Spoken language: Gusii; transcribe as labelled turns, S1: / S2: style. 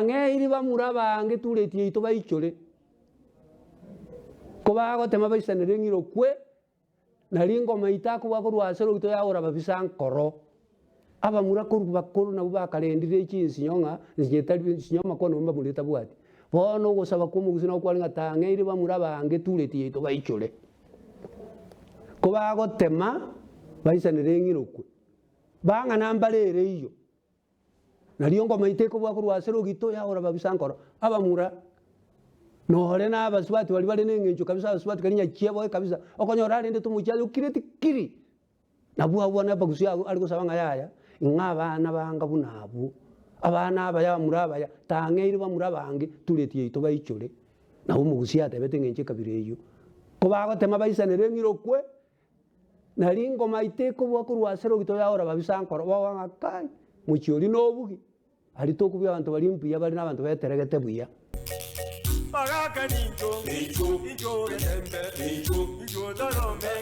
S1: Ng'eiri bamura abange tureti yaito baichore, kobagotema baisanere ng'iro kwe, nari ingoma itakobua korwa ase roito yagora babisa nkoro. Abamura korwa bakoro nabwo bakarendire chinsinyo ng'a nsinyo etari nsinyo amakono mbamura etabwati. Bono ogosaba kwa omogusii nabo kware ng'a tang'eiri bamura abange tureti yaito baichore. Kobagotema baisanere ng'iro kwe, bang'ana mbare ere eyio. Nario ngomaita ekobua korwa ase rogito yagora babisa nkoro, abamura, nore na abasubati baria bare neng'encho kabisa abasubati karia nyachieboe kabisa, okonyora arendete omochie aye okireti kiri, nabwo abwo bono abagusu abwo are gosaba ng'a yaya, ing'a abana banga buna abwo, abana abaya abamura abaya, tang'eire bamura abange tureti yaito baichore. Nabo omogusia atebete eng'encho ekabira eyio, kobagotema baisanere eng'ira okwe. Na ringoma itekobua korwa ase rogito yaora babisa nkoro, bagoa ng'a kai, mochie oria nobugi, aria tokobua abanto baria mbuya bare nabanto beteregete buya.
S2: Bagaka nincho, incho getembe, incho torome.